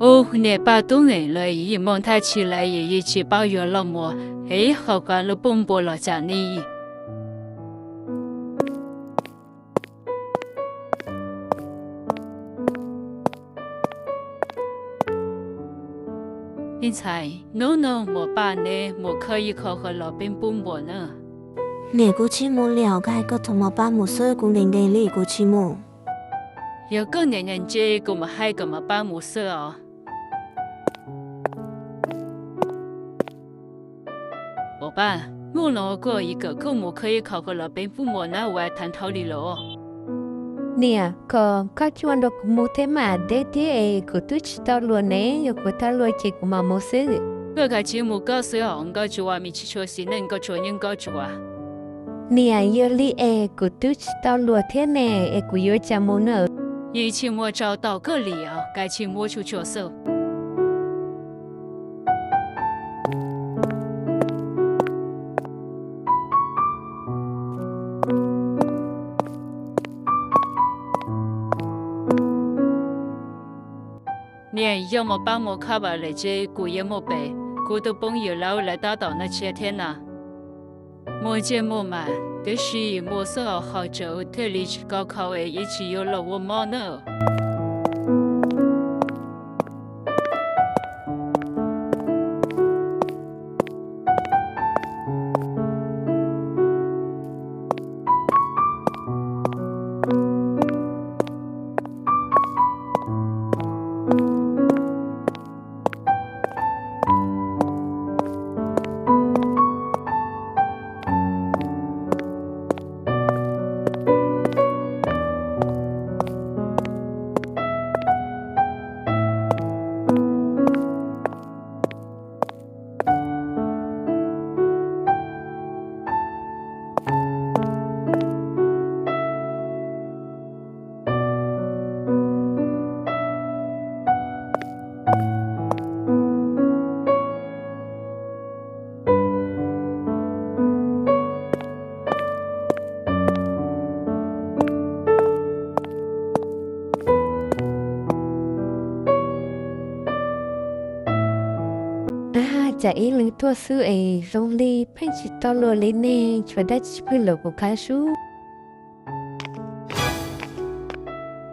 Ub, niam paj tub neeg lawv yim moog thaj tsig lawm, yim tsis paub yuav loj muag, es ib qho kav lub pub npua los tsam nej. Ib ntxhais, hnub no muam paj neb mus khawb ib qho qhov los peb pub npua na. Niam, kuv tsis mus li os, koj hais koj thaum muam paj mus xwb, kuv nkees nkees li kuv tsis mus. Yog koj niam nyiam ntse kuv mam hais kom muam paj mus xwb os. Muam paj, hnub no kuv yuav kom koj mus khawb ib qho qhov los peb pub npua na, ua tag nrho li lawm. Niam, kom koj coj nrog kuv mus thiab mas, deb thiab es kuv twb tsis tau luag ne, yog kuv tau luag ces kuv mam mus xwb. Koj kav tsij mus koj xwb os, Nkauj Tsua, me tsis tshua xis neej, Nkauj Tsua nyob Nkauj Tsua. Niam, yog li es kuv twb tsis tau luag thiab ne, es kuv yuav cas mus na? Yeej tsis muaj tsaug tau koj li os, kav tsij mus tsuag tsuag xwb. Niam, yog muam paj mus khawb lawm ces kuv yuav mus pem, kuv tus phooj ywg lawv lawv tab tom noj tsiab thiab na. Mus ces mus mas, tiam sis mus xwb os, qhov tseem ua thiaj li tsis koj khau es yeej tsis yuav los ua mob na. Ab, cas ib leeg tuaj xwb es zoo li pheej tsis tau luag li ne, tshuav dab tsi pwg lawm kuv qab sub.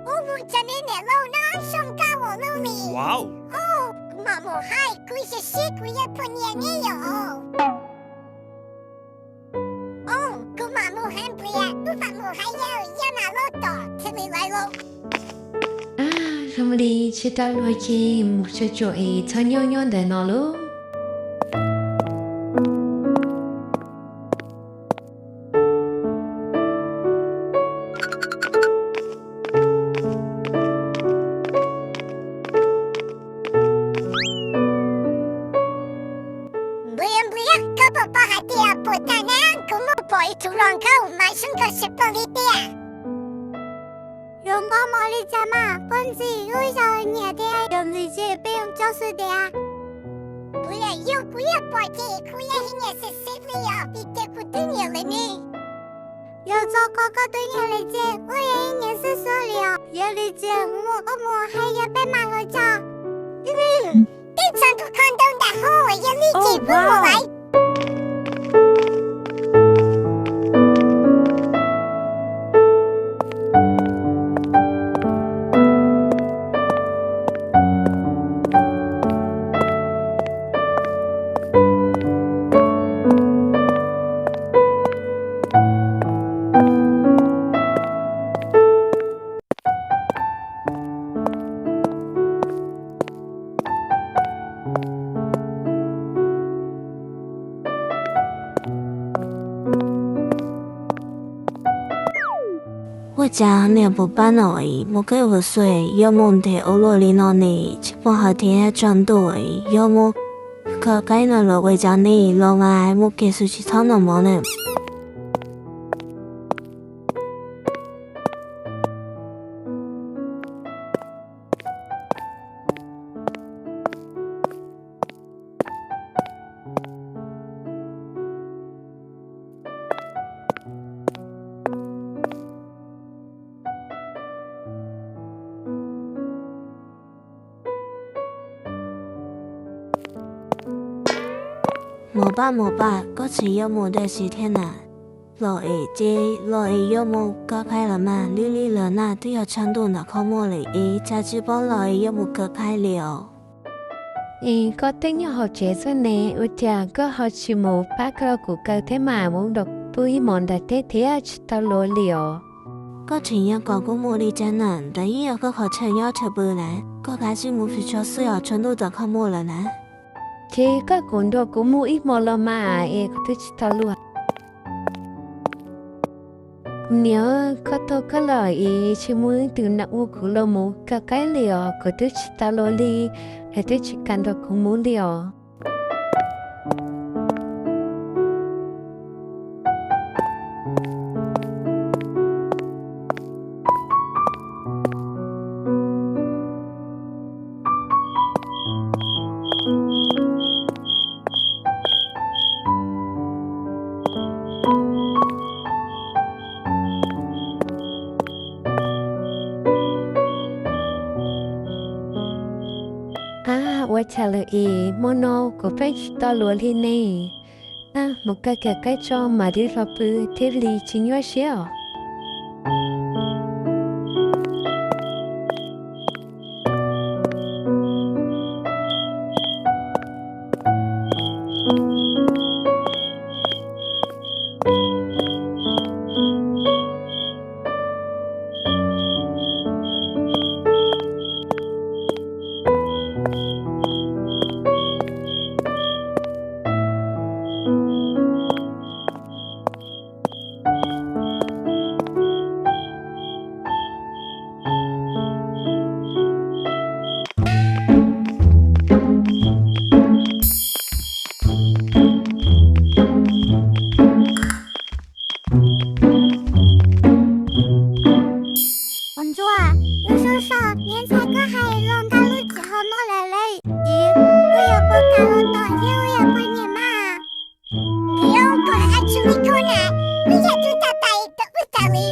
Ub, mus tsa ne niam lauj, noj zoo nkauj ua luaj li. Kuv mam mus hais kuv yawm sib kuv yawg poj niam ne yom. Kuv mam mus hais nplias, kuv mam mus hais yawg, yawg mam los tom thiaj li lawv los. Ab, zoo li tsis tau luag ces mus tsuag tsuag es txhob nyob nyob ntawm no lauj. Nplias, nplias, koj puas paub hais tias puas tag na, kuv mus pom ib tug hluas nkauj mas zoo nkauj tsis pom li tiag. Hluas nkauj mas li cas mas, poj ntxwg wb yog nyiam tiag, yog li ces peb mus tso xwb tiag. Nplias, yog kuv yog pom ces kuv yeej nyiam xwb xwb li os, vim tias kuv twb nyiam lawm ne. Yog txog qhov koj twb nyiam lawm ces wb yeej nyiam xwb xwb li os. Yog li ces mus, wb mus hais yawg peb mam los tso. Tej txog ntua kho ntau nram hauv, yog li ces wb mus lawm. Ua cas niam puas pab no es mus kawg ua su, yuav mus ntev ua luaj li no ne, tsis pom hais tias tsaus ntuj, yuav mus kho qaib no los ua cas ne, los mas mus kiag xwb tsis txhob noj mov na. Muam Paj, Muam Paj, koj tseem yuav mus dab tsi thiab na? Los es ces los es yuav mus koj qaib los mas, lig lig lawm na, twb yog tshav ntuj ntawm qhov muag lawm es cas tsis paub los es yuav mus koj qaib li os. Es koj twb nyob hauv tsev xwb ne, ua cas koj ho tsis mus pab koj kuv kaw thiab mas, mus nrog kuv pw ib hmos ntawm teb thiab tsis tau luag li os? Koj tseem yuav kom kuv mus li cas na? Ntawd yeej yog koj qhov chaw nyob chaw pw na, koj kav tsij mus tso xwb os, tshav ntuj ntawm qhov muag lawm na. Ces koj kuv nrog kuv mus ib hmos los mas es kuv twb tsis tau luag. Kuv niam, koj tuag koj los es tsis muaj leej twg nrog kuv los mus koj qaib li os, kuv twb tsis tau luag li, lawv twb tsis kam nrog kuv mus li os. Ab, ua cas lawm es hmo no kuv pheej tsis tau luag li ne? Ab, mus koj kiag qaib tso mam li los pw thiaj li tsis nyuaj siab os. Ntsuag, lub sub so niam ntxhais koj hais los nkag lub tsev hauv no lawm lauj. Wb yuav puas kam los tom thiab wb yuav puas nyiam mas? Ntiav kom ab tsi li koj na, wb yam twb tas tais tawm wb tas li.